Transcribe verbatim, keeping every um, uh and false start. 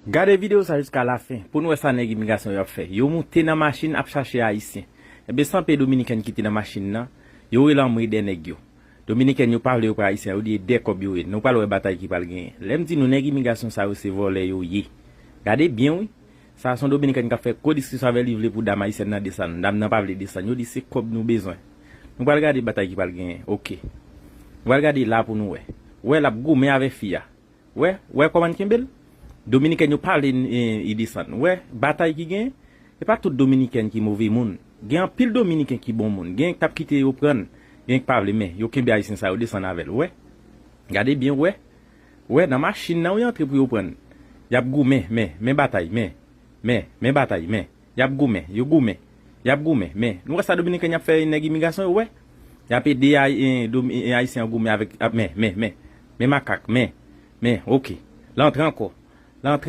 Gade videyo sa jiska lafen pou n wè sa nèg imigrasyon yo ap fè. Yo moute nan machin ap chache Ayisyen. Ebyen, sanpe Dominiken ki te nan machin nan, yo rele anmwe dèyè nèg yo. Dominiken yo pa vle yo pran Ayisyen, yo di e dèyè kòb yo ye. Nou pral wè batay ki pral genyen. Lè m di nou nèg imigrasyon sa yo se vòlè yo ye. Gade byen wi. Sa se yon Dominiken k ap fè gwo diskisyon avè li, vle pou dam Ayisyèn nan desann. Dam nan pa vle desann. Yo di se kòb nou bezwen. Nou pral gade batay ki pral genyen. Oke. Nou pral gade la pou nou wè. Wè l ap goumen avè fi a. Wè, wè kòman l kenbe l? Dominiken yo pa vle e, e desann. Wè, batay ki genyen. E pa tout Dominiken ki move moun. Gen anpil Dominiken ki bon moun. Gen k t ap kite yo prann. Gen k pa vle men. Yo kenbe Ayisyen sa yo desann avè l. Wè. Gade byen, wè. Wè, nan machin nan wi antre pou yo prann. Y ap goumen, men, men batay, men. Men, men batay, men. Y ap goumen, yo goumen. Y ap goumen, men. Nou wè sa Dominiken y ap fè nèg imigrasyon yo, wè. Y ap ede Ay- e, Domi- e, Ayisyen an goumen avèk, ap- men, men, men. Men makak, men. Men, oke. L antre ankò. L antre.